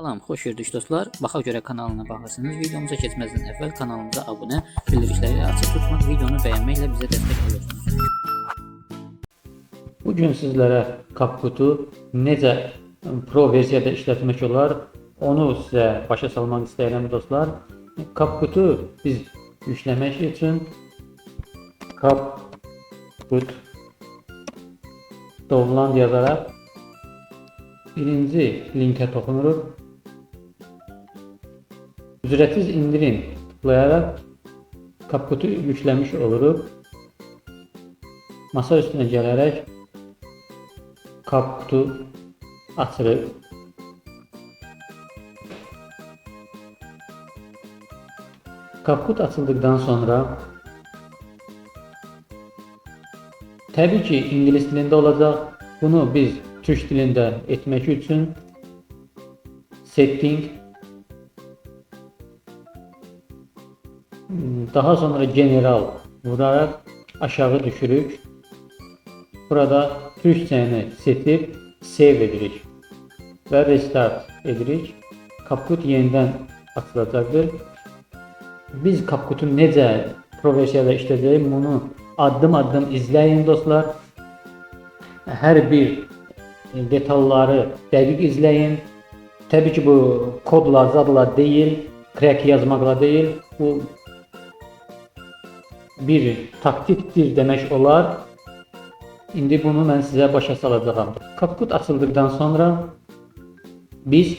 Salam, xoş gördük dostlar. Baxa görə kanalına baxırsınız. Videomuza keçməzdən əvvəl kanalımıza abunə, bildirişləri açıq tutmaq, videonu bəyənməklə bizə dəstək olursunuz. Bugün sizlərə CapCut-u necə Pro versiyada işlətmək olar, onu sizə başa salmaq istəyirəm dostlar. CapCut-u biz yükləmək üçün CapCut download yazaraq birinci linkə toxunuruq. Ücretsiz indirim tıklayaraq CapCut-u yükləmiş oluruq. Masa üstünə gələrək CapCut-u açırıq. CapCut açıldıqdan sonra təbii ki ingilis dilində olacaq. Bunu biz türk dilində etmək üçün setting, daha sonra general vuraraq aşağı düşürük. Burada türkçəni seçib save edirik və restart edirik. CapCut yenidən açılacaqdır. Biz CapCut-u necə Pro versiyada işlədəcəyik, bunu addım-addım izləyin dostlar. Hər bir detalları dəqiq izləyin. Təbii ki, bu kodla, zadla deyil, crack yazmaqla deyil. Bu bir taktikdir demək olar. İndi bunu mən sizə başa salacağam. CapCut açıldıqdan sonra biz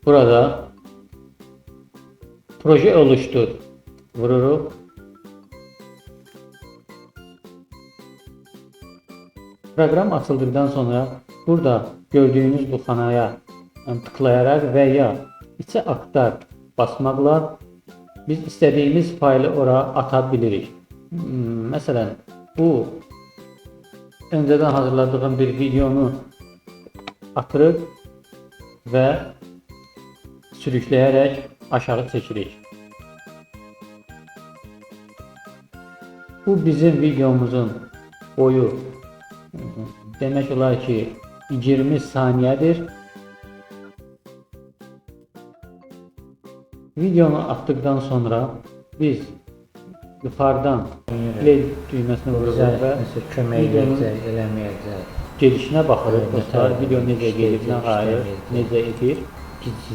burada proje oluştur vururuq. Proqram açıldıqdan sonra burada gördüyünüz bu xanaya tıklayaraq və ya içə aktar basmaqla biz istədiyimiz faylı ora ata bilirik. Məsələn, bu öncədən hazırladığım bir videonu atırıq və sürükləyərək aşağı çəkirik. Bu bizim videomuzun boyu demək olar ki 20 saniyədir. Videonu atdıqdan sonra biz yuxarıdan play düyməsini vururuq və kömək videonun eləyəcək, eləməyəcək. gedişinə baxırıq dostlar. Video necə gedir, nə qayır, necə edir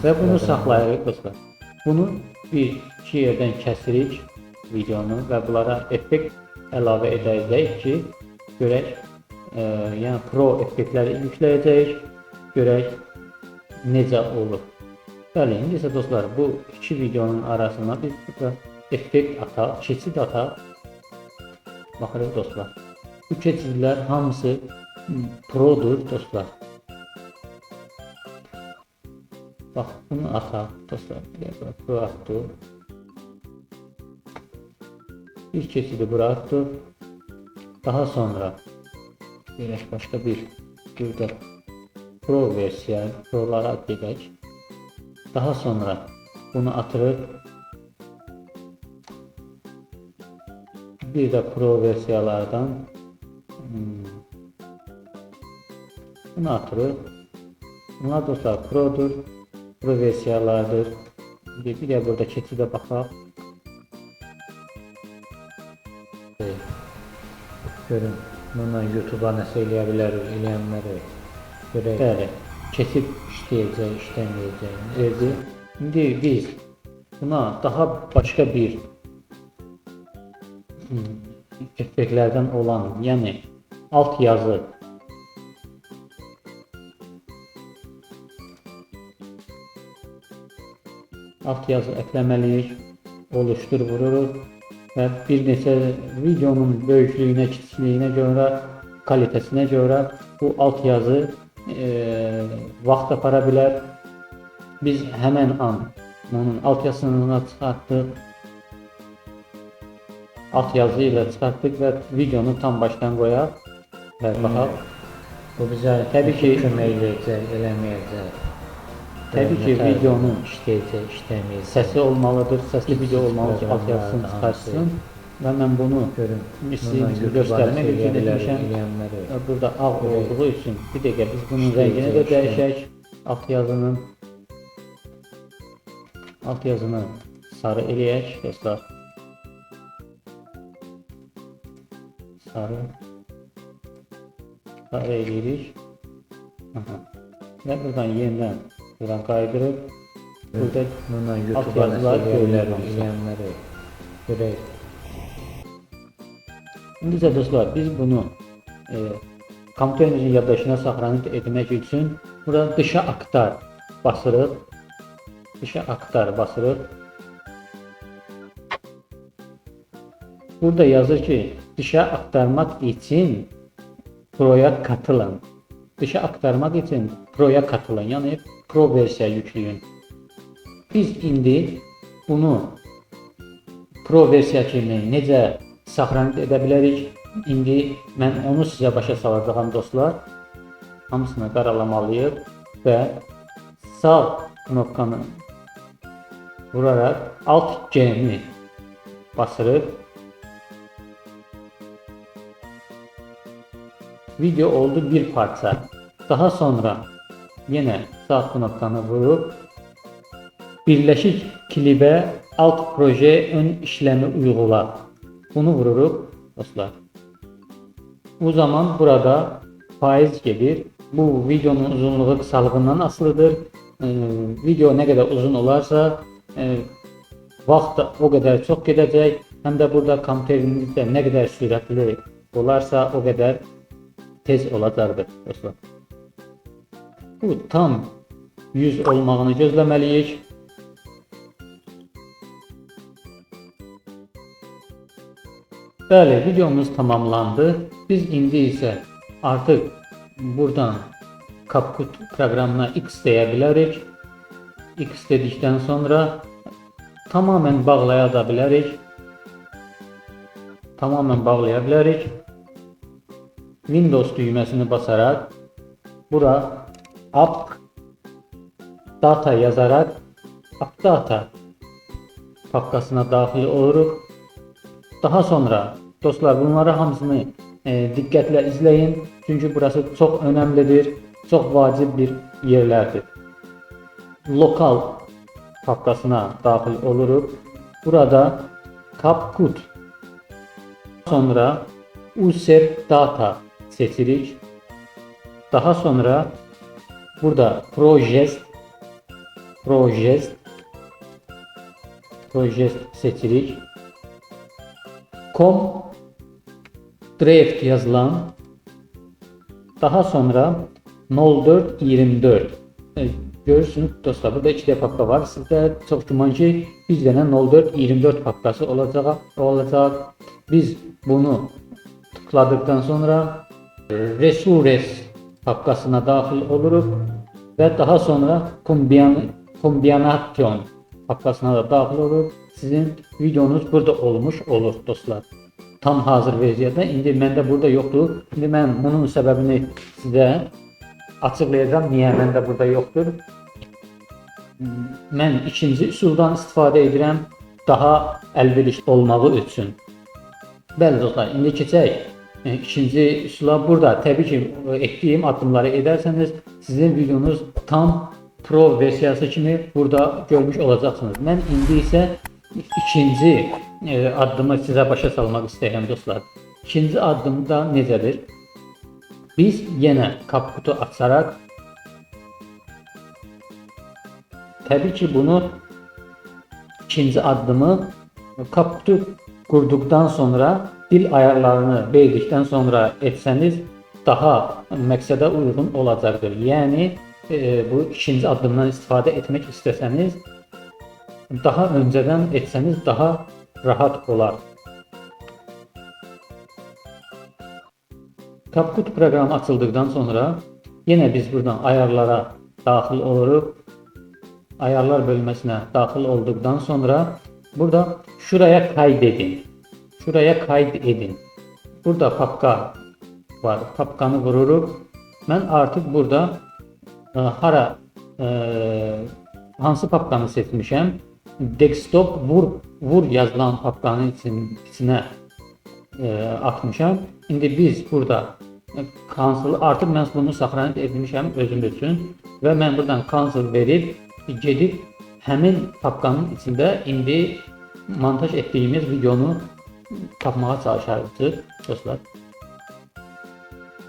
və bunu saxlayırıq dostlar. Bunu bir iki yerdən kəsirik videonu və bunlara effekt əlavə edəcəyik ki, görək, yəni pro effektləri yükləyəcəyik, görək necə olur. Bəli, indi isə dostlar, bu iki videonun arasına biz burada effekt ataq, keçid ataq. Baxırıq dostlar. Bu keçidlər hamısı produr dostlar. Bax, bunu ataq dostlar. Pro atdı. Bir keçidi bura atdı. Daha sonra görək başqa bir burada pro versiya, prolara gedək. Daha sonra bunu atırıq. Bir də pro versiyalardan bunu atırıq. Bunlar dostlar produr, pro versiyalardır. Bir də burada keçidə baxaq. Görün, bununla YouTube-a nəsə eləyə bilərik, eləyənləri. Görək, Bəli, keçid işləyəcək, işləməyəcək. verdi. İndi biz buna daha başqa bir effektlərdən olan, yəni alt yazı ekləməliyik. Oluştur vururuq və bir neçə videonun böyüklüyünə, kiçikliyinə görə, kalitəsinə görə bu alt yazı vaxt apara bilər. Biz həmən an bunun alt yazısını çıxartdıq. Alt yazı ilə çıxartdıq və videonu tam başdan qoyaq və baxaq. Bu bizə Təbii ki- kömək eləyəcək, eləməyəcək. Təbii ki, videonun işləyəcək, işləməyəcək. səsi olmalıdır, səsli video olmalıdır ki, alt yazısını çıxartsın. Və mən bunu Görün, sizin üçün göstərmək üçün etmişəm. Burada ağ olduğu üçün bir dəqiqə biz bunun rəngini də dəyişək. Alt yazının. Alt yazını sarı eləyək dostlar. Sarı. Sarı eləyirik. Aha. Və buradan yenidən buradan qaydırıb burada Bununla alt YouTube-a nəsə yazılar eləyə görünür. bilərik, eləyənləri. Görək. İndi isə dostlar biz bunu kompüterimizin yaddaşına saxlanıb etmək üçün burada dışa aktar basırıq. Dışa aktar basırıq. Burada yazır ki, dışa aktarmak için Pro'ya katılın. Dışa aktarmak için Pro'ya katılın. Yəni Pro versiya yükləyin. Biz indi bunu Pro versiya kimi necə saxlanıb edə bilərik? İndi mən onu sizə başa salacağam dostlar. Hamısını qaralamalıyıq və sağ knopkanı vuraraq Alt G-ni basırıq. Video oldu bir parça. Daha sonra yenə sağ knopkanı vurup Birleşik klibə alt proje ön işlemi uygula. Bunu vururuq dostlar. Bu zaman burada faiz gelir. Bu videonun uzunluğu kısalığından asılıdır. Video ne kadar uzun olarsa vaxt da o kadar çok gedəcək. Həm də burada kompüteriniz də nə qədər sürətli olarsa o qədər tez olacaqdır dostlar. Bu tam 100 olmağını gözləməliyik. Bəli, videomuz tamamlandı. Biz indi isə artıq buradan CapCut proqramına X deyə bilərik. X dedikdən sonra tamamən bağlaya da bilərik. Tamamən bağlaya bilərik. Windows düyməsini basaraq bura app data yazaraq app data papkasına daxil oluruq. Daha sonra dostlar bunları hamısını diqqətlə izləyin. Çünki burası çox önəmlidir, çox vacib bir yerlərdir. Lokal papkasına daxil oluruq. Burada CapCut, sonra User Data seçirik. Daha sonra burada Project seçirik. Com Draft yazılan, daha sonra 0424. Görürsünüz dostlar, burada iki də papka var. Sizdə çox güman ki, bir dənə 0424 papkası olacaq. Biz bunu tıkladıktan sonra Resources papkasına daxil oluruq və daha sonra Combination papkasına da daxil oluruq. Sizin videonuz burada olmuş olur dostlar. Tam hazır versiyada. İndi məndə burada yoxdur. İndi mən bunun səbəbini sizə açıqlayacağam. Niyə məndə burada yoxdur? Mən ikinci üsuldan istifadə edirəm daha əlverişli olmağı üçün. Bəli dostlar, indi keçək ikinci üsula. Burada təbii ki, etdiyim addımları edərsəniz sizin videonuz tam Pro versiyası kimi burada görmüş olacaqsınız. Mən indi isə ikinci addımı sizə başa salmaq istəyirəm dostlar. İkinci addım da necədir? Biz yenə CapCut-u açaraq təbii ki, bunu ikinci addımı CapCut-u qurduqdan sonra dil ayarlarını verdikdən sonra etsəniz daha məqsədə uyğun olacaqdır. Yəni bu ikinci addımdan istifadə etmək istəsəniz daha öncədən etsəniz daha rahat olar. CapCut proqramı açıldıqdan sonra yenə biz buradan ayarlara daxil oluruq. Ayarlar bölməsinə daxil olduqdan sonra burada şuraya kaydedin. Şuraya kaydedin. Burada papka var. Papkanı vururuq. Mən artıq burada hansı papkanı seçmişəm? Desktop vur yazılan papkanın içinə atmışam. İndi biz burada cancel, artıq mən bunu saxlanıb etmişəm özüm üçün və mən buradan cancel verib gedib Həmin papkanın içində indi montaj etdiyimiz videonu tapmağa çalışacağıq dostlar.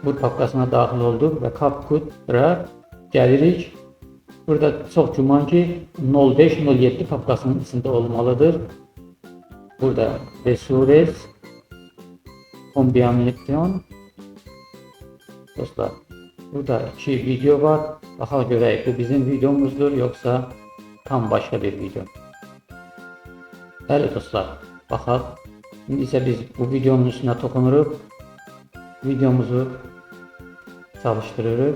Bu papkasına daxil olduq və CapCut-ra gəlirik. Burada çox güman ki 05-07 papkasının içində olmalıdır. Burada Resures Combination dostlar, burada iki video var. Baxaq görək bu bizim videomuzdur yoxsa tam başqa bir video. Bəli dostlar, baxaq. İndi isə biz bu videonun üstünə toxunuruq. Videomuzu çalışdırırıq.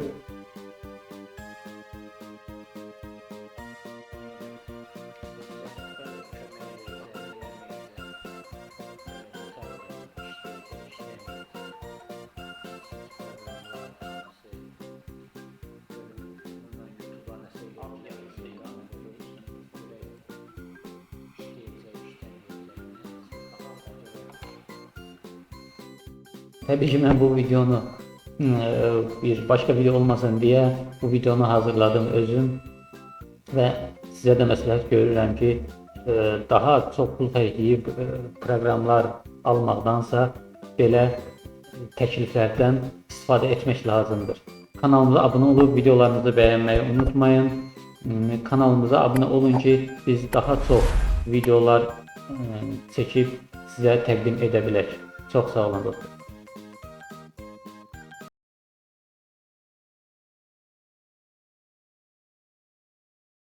Təbii ki, mən bu videonu bir başqa video olmasın deyə bu videonu hazırladım özüm və sizə də məsləhət görürəm ki, daha çox pul xərcləyib proqramlar almaqdansa belə təkliflərdən istifadə etmək lazımdır. Kanalımıza abunə olub videolarımızı bəyənməyi unutmayın. Kanalımıza abunə olun ki, biz daha çox videolar çəkib sizə təqdim edə bilək. Çox sağ olun dostlar.